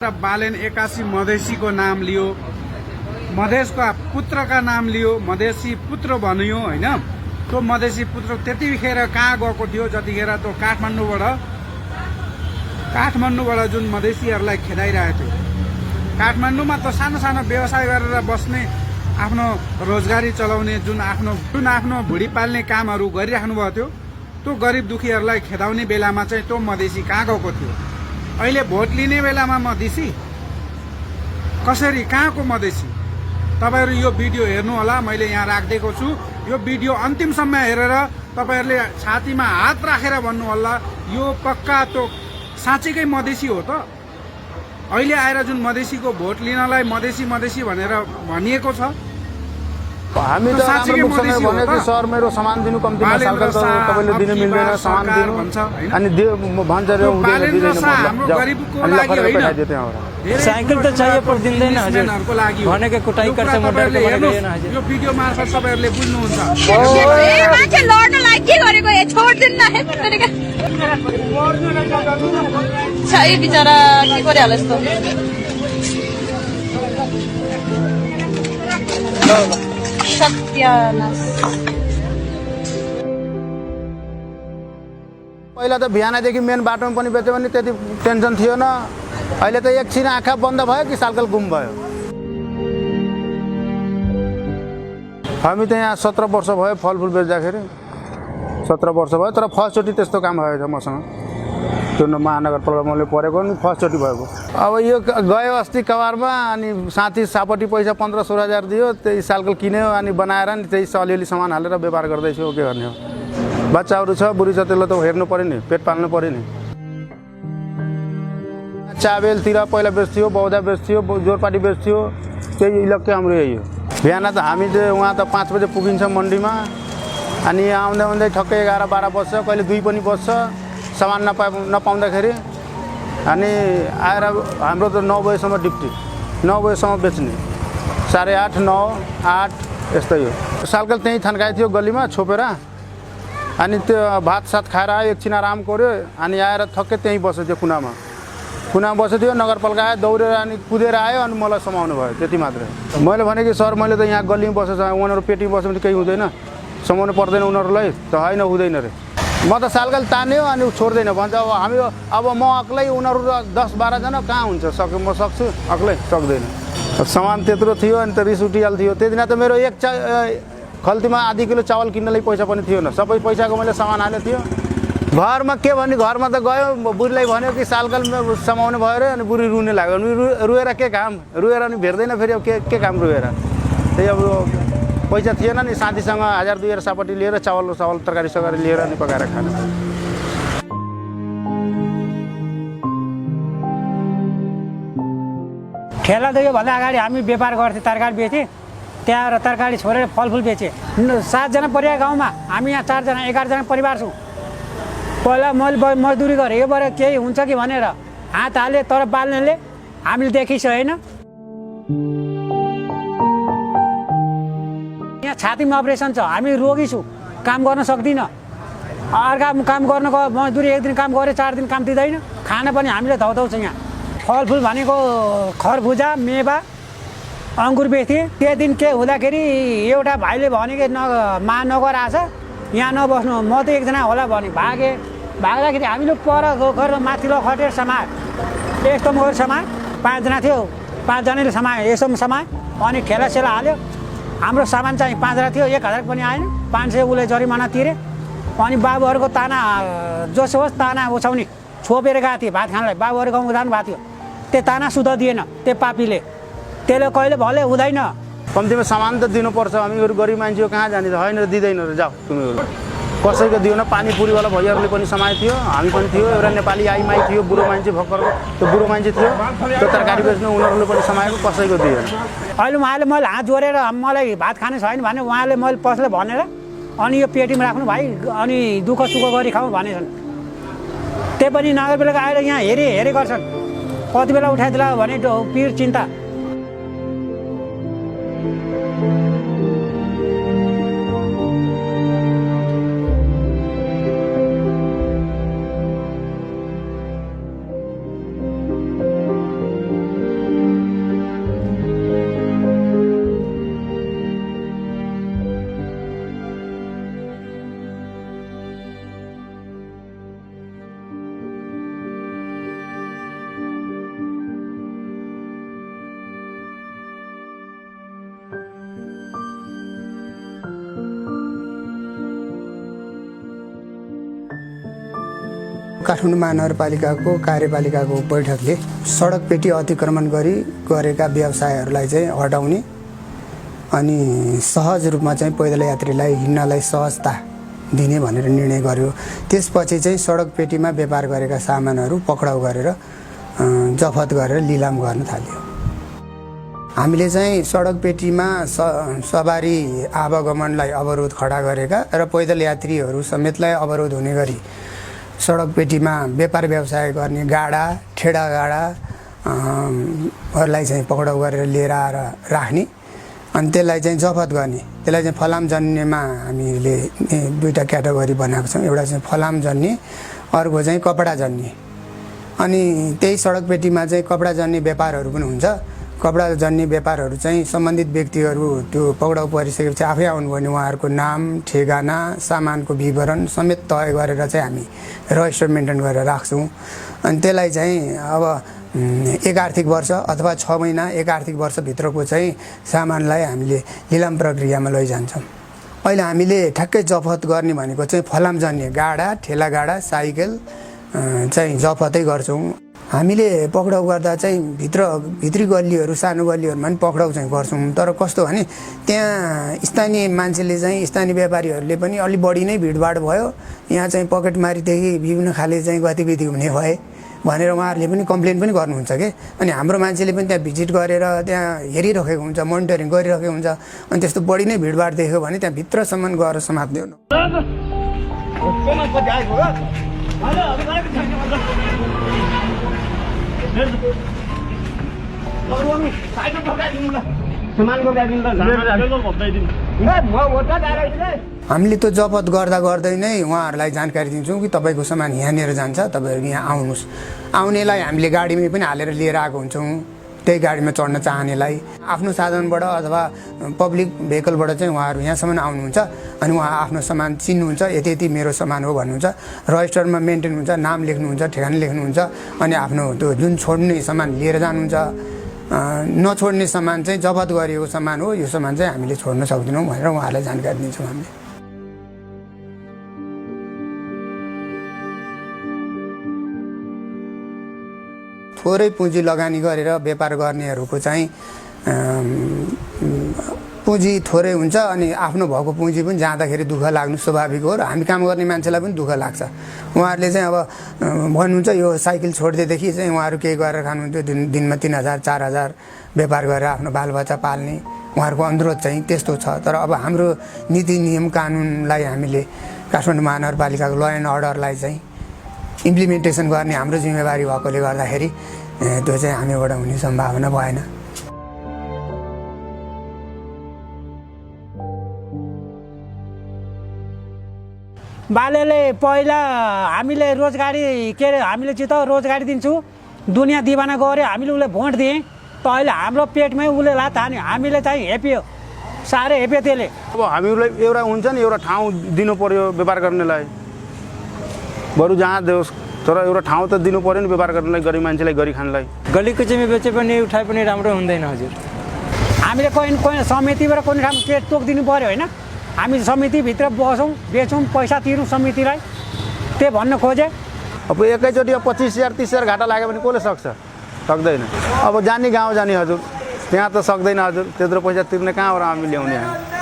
बालेन 81 मधेसीको नाम लियो, मधेसका पुत्रका नाम लियो, मधेसी पुत्र भनियो हैन। त्यो मधेसी पुत्र त्यतिखेर कहाँ गएको थियो जतिखेर त्यो काठमाडौँबाट जुन मधेसीहरूलाई खेदाइरहेको थियो। काठमाडौँमा त सानो सानो व्यवसाय गरेर बस्ने, आफ्नो रोजगारी चलाउने, जुन आफ्नो भुडी पाल्ने कामहरू गरिराख्नु भएको थियो, त्यो गरिब दुखीहरूलाई खेदाउने बेलामा चाहिँ त्यो मधेसी कहाँ गएको थियो। अहिले भोट लिने बेलामा मधेसी कसरी, कहाँको मधेसी? तपाईहरु यो भिडियो हेर्नु होला, मैले यहाँ राखिदिएको छु। यो भिडियो अन्तिमसम्म हेरेर तपाईहरुले छातीमा हात राखेर भन्नु होला यो पक्का त्यो साँच्चैकै मधेसी हो त। अहिले आएर जुन मधेसीको भोट लिनलाई मधेसी भनेर भनिएको छ, हामी त हाम्रो मुखसँग भने कि सर मेरो सामान दिनु कम्तीमा सालका त तपाईले दिनु मिल्दैन, सामान दिनु अनि भन्छ रे हुँदैन दिदैन हाम्रो गरिबको लागि हैन। साइकिल त चाहिए पर दिँदैन हजुर भनेको कुटाई गर्छ मोटरको भनेको हैन हजुर। यो भिडियो मार्फत तपाईहरुले बुझ्नुहुन्छ। ए मान्छे लड्न लागि के गरेको ए छोड दिन्न हे भनेका छै बिचारा के गरिहाल्यो यस्तो। पहिला त बिहानदेखि मेन बाटोमा पनि बेच्यो भने त्यति टेन्सन थियो न। अहिले त एकछिन आँखा बन्द भयो कि सालकल गुम भयो। हामी त यहाँ 17 वर्ष भयो फलफुल बेच्दाखेरि, 17 वर्ष भयो। तर फर्स्टचोटि त्यस्तो काम भएको छ मसँग। त्यो महानगरपालिकाले परेको नि फर्स्टचोटि भएको। अब यो गयो अस्ति कबारमा, अनि साथी सापट्टि पैसा 15-16 हजार दियो, त्यही सालकल किन्यो अनि बनाएर नि त्यही अलिअलि सामान हालेर व्यापार गर्दैछु। के गर्ने हो, बच्चाहरू छ, बुढी छ, त्यसलाई त हेर्नु पर्यो नि, पेट पाल्नु पर्यो नि। चाबेलतिर पहिला बेच्थ्यो, बौद्धा बेच्थ्यो, जोरपाटी बेच्थ्यो, त्यही इलाका हाम्रो यही हो। बिहान त हामी चाहिँ उहाँ त 5 बजे पुगिन्छ मन्डीमा, अनि आउँदै आउँदै ठक्कै 11-12 बज्छ, कहिले 2 पनि बज्छ सामान नपाउँदाखेरि। अनि आएर हाम्रो त 9 बजेसम्म ड्युटी, 9 बजेसम्म बेच्ने, 8:30, 9, 8 यस्तै हो। सालकल त्यहीँ थन्काएको थियो गल्लीमा छोपेर, अनि त्यो भात सात खाएर आयो, एकछिन आराम गर्यो, अनि आएर ठक्कै त्यहीँ बस्यो। त्यो कुनामा बसेको थियो। नगरपालिका आयो, दौडेर अनि कुदेर आयो, अनि मलाई समाउनु भयो, त्यति मात्रै। मैले भने कि सर मैले त यहाँ गल्लीमा बसेको छ, उनीहरू पेटीमा बस्यो भने केही हुँदैन, समाउनु पर्दैन उनीहरूलाई त? होइन हुँदैन रे, म त सालकल तान्यो अनि छोड्दैन भन्छ। अब म एक्लै, उनीहरू 10-12 जना कहाँ हुन्छ, म सक्छु एक्लै, सक्दैन। सामान त्यत्रो थियो, अनि त रिस उठिहाल्थ्यो। त्यो दिन त मेरो एक खल्तीमा आधी किलो चावल किन्नलाई पैसा पनि थिएन। सबै पैसाको मैले सामान हालेको थियो। घरमा के भन्ने, घरमा त गयो, बुढीलाई भन्यो कि सालकल समाउनु भयो अरे, अनि बुढी रुने लाग्यो। अनि रुएर के काम, रुएर अनि भेट्दैन फेरि। अब के काम रुएर, त्यही अब पैसा थिएन नि। साथीसँग 1000-2000 सापट्टि लिएर चावल तरकारी सकारी लिएर अनि पकाएर खानु। ठेला दियो भन्दा अगाडि हामी व्यापार गर्थ्यौँ, तरकारी बेच्थ्यौँ। त्यहाँ तरकारी छोडेर फलफुल बेचेँ। 7 जना परिवार गाउँमा, हामी यहाँ 4 जना 11 जना परिवार छौँ। पहिला मैले मजदुरी गरेँ, योबाट केही हुन्छ कि भनेर हात हालेँ, तर बाल्नेले हामीले देखिस होइन। यहाँ छातीमा अपरेसन छ, हामी रोगी छौँ, काम गर्न सक्दिनँ। अर्का काम गर्नको मजदुरी 1 दिन काम गऱ्यो, 4 दिन काम दिँदैन। खाना पनि हामीले धाउधाउ छ यहाँ। फलफुल भनेको खरबुजा, मेवा, अङ्गुर बेच्थेँ। त्यो दिन के हुँदाखेरि एउटा भाइले भने कि नगर आछ, यहाँ नबस्नु, म त एकजना होला भने भाग्दाखेरि हामीले पर गएर माथिल्लो खटेर समायो। यस्तो मगर समायो, 5 जना थियो, 5 जनाले समायो, यसो समायो। अनि ठेलासेला हाल्यो। हाम्रो सामान चाहिँ 5 जना थियो, 1000 पनि आएन। 500 उसले जरिमाना तिरे। अनि बाबुहरूको ताना जोस होस्, ताना उछाउने छोपेर गएको थियो भात खानलाई। बाबुहरू गाउँ जानु भएको थियो, त्यो ताना सुधा दिएन त्यो पापीले। त्यसले कहिले भले हुँदैन, कम्तीमा सामान त दिनुपर्छ। हामीहरू गरिब मान्छे कहाँ जाने त? होइन दिँदैन रे, जाऊ तिमीहरू। कसैको दियो न। पानीपुरीवाला भैयाहरूले पनि समाएको थियो, हामी पनि थियो। एउटा नेपाली आइमाई थियो, बुढो मान्छे भर्खरको, त्यो बुढो मान्छे थियो, त्यो तरकारी बेच्नु, उनीहरूले पनि समाएको, कसैको दिएन। अहिले उहाँले मैले हात जोडेर मलाई भात खाने छैन भने उहाँले मैले पसले भनेर अनि यो पेटीमा राख्नु भाइ, अनि दुःख सुख गरी खाउँ भनेछन्। त्यही पनि नगरपालिका आएर यहाँ हेरे गर्छन्। कति बेला उठाइदिला भने पिर चिन्ता। काठमाडौँ महानगरपालिकाको कार्यपालिकाको बैठकले सडक पेटी अतिक्रमण गरेका व्यवसायहरूलाई चाहिँ हटाउने अनि सहज रूपमा चाहिँ पैदल यात्रीलाई हिँड्नलाई सहजता दिने भनेर निर्णय गर्यो। त्यसपछि चाहिँ सडक पेटीमा व्यापार गरेका सामानहरू पक्राउ गरेर जफत गरेर लिलाम गर्न थाल्यो। हामीले चाहिँ सडक पेटीमा सवारी आवागमनलाई अवरोध खडा गरेका र पैदल यात्रीहरू समेतलाई अवरोध हुने गरी सडक पेटीमा व्यापार व्यवसाय गर्ने गाडा ठेडा गाडाहरूलाई चाहिँ पक्राउ गरेर लिएर आएर राख्ने अनि त्यसलाई चाहिँ जफत गर्ने। त्यसलाई चाहिँ फलाम जन्नेमा हामीले दुईवटा क्याटेगोरी बनाएको छौँ। एउटा चाहिँ फलाम जन्ने, अर्को चाहिँ कपडा जन्ने। अनि त्यही सडक पेटीमा चाहिँ कपडा जन्ने व्यापारहरू पनि हुन्छ। कपडा जन्ने व्यापारहरू चाहिँ सम्बन्धित व्यक्तिहरू त्यो पक्राउ परिसकेपछि आफै आउनुभयो भने उहाँहरूको नाम, ठेगाना, सामानको विवरण समेत तय गरेर चाहिँ हामी रजिस्टर मेन्टेन गरेर राख्छौँ। अनि त्यसलाई चाहिँ अब 1 आर्थिक वर्ष अथवा 6 महिना 1 आर्थिक वर्षभित्रको चाहिँ सामानलाई हामीले लिलाम प्रक्रियामा लैजान्छौँ। अहिले हामीले ठ्याक्कै जफत गर्ने भनेको चाहिँ फलाम जन्ने गाडा, ठेला गाडा, साइकल चाहिँ जफतै गर्छौँ। हामीले पक्राउ गर्दा चाहिँ भित्री गल्लीहरू, सानो गल्लीहरूमा पनि पक्राउ चाहिँ गर्छौँ। तर कस्तो भने त्यहाँ स्थानीय मान्छेले चाहिँ स्थानीय व्यापारीहरूले पनि अलि बढी नै भिडभाड भयो, यहाँ चाहिँ पकेटमारीदेखि विभिन्न खाले चाहिँ गतिविधि हुने भए भनेर उहाँहरूले पनि कम्प्लेन पनि गर्नुहुन्छ के। अनि हाम्रो मान्छेले पनि त्यहाँ भिजिट गरेर त्यहाँ हेरिरहेको हुन्छ, मोनिटरिङ गरिरहेको हुन्छ। अनि त्यस्तो बढी नै भिडभाड देख्यो भने त्यहाँ भित्रसम्म गएर समात्दैन। हामीले त्यो जफत गर्दै नै उहाँहरूलाई जानकारी दिन्छौँ कि तपाईँको सामान यहाँनिर जान्छ, तपाईँहरू यहाँ आउनुहोस्। आउनेलाई हामीले गाडीमै पनि हालेर लिएर आएको हुन्छौँ। त्यही गाडीमा चढ्न चाहनेलाई आफ्नो साधनबाट अथवा पब्लिक भेहिकलबाट चाहिँ उहाँहरू यहाँसम्म आउनुहुन्छ। अनि उहाँ आफ्नो सामान चिन्नुहुन्छ, यति यति मेरो सामान हो भन्नुहुन्छ, रजिस्टरमा मेन्टेन हुन्छ, नाम लेख्नुहुन्छ, ठेगाना लेख्नुहुन्छ। अनि आफ्नो त्यो जुन छोड्ने सामान लिएर जानुहुन्छ। नछोड्ने सामान चाहिँ जफत गरिएको सामान हो, यो सामान चाहिँ हामीले छोड्न सक्दैनौँ भनेर उहाँहरूलाई जानकारी दिन्छौँ हामीले। थोरै पुँजी लगानी गरेर व्यापार गर्नेहरूको चाहिँ पुँजी थोरै हुन्छ अनि आफ्नो भएको पुँजी पनि जाँदाखेरि दुःख लाग्नु स्वाभाविक हो र हामी काम गर्ने मान्छेलाई पनि दुःख लाग्छ। उहाँहरूले चाहिँ अब भन्नुहुन्छ यो साइकल छोड्दैदेखि चाहिँ उहाँहरू केही गरेर खानुहुन्थ्यो, दिनमा 3000 4000 व्यापार गरेर आफ्नो बालबच्चा पाल्ने उहाँहरूको अनुरोध चाहिँ त्यस्तो छ। तर अब हाम्रो नीति नियम कानुनलाई हामीले काठमाडौँ महानगरपालिकाको ल एन्ड अर्डरलाई चाहिँ इम्प्लिमेन्टेसन गर्ने हाम्रो जिम्मेवारी भएकोले गर्दाखेरि त्यो चाहिँ हामीबाट हुने सम्भावना भएन। बालेले पहिला हामीले रोजगारी के अरे हामीले चित्त रोजगारी दिन्छु दुनियाँ दिवाना गऱ्यो, हामीले उसले भोट दिएँ त अहिले हाम्रो पेटमै उसले लात हान्यो, हामीले चाहिँ हेप्यो, साह्रै हेप्यो त्यसले। अब हामीलाई एउटा हुन्छ नि एउटा ठाउँ दिनु पर्यो व्यापार गर्नेलाई, बरु जहाँ देओस् तर एउटा ठाउँ त दिनु पर्यो नि व्यापार गर्नलाई, गरिब मान्छेलाई गरी खानलाई। गली कुचीमा बेचे पनि उठाए पनि राम्रो हुँदैन हजुर। हामीले कोही समितिबाट कुनै ठाउँ के तोकिदिनु पर्यो होइन, हामी समितिभित्र बसौँ, बेचौँ, पैसा तिरौँ समितिलाई, त्यही भन्न खोजेँ। अब एकैचोटि 25,000 30,000 घाटा लाग्यो भने कसले सक्छ? सक्दैन। अब जाने गाउँ जाने हजुर, त्यहाँ त सक्दैन हजुर, त्यत्रो पैसा तिर्ने कहाँबाट हामी ल्याउने हामी।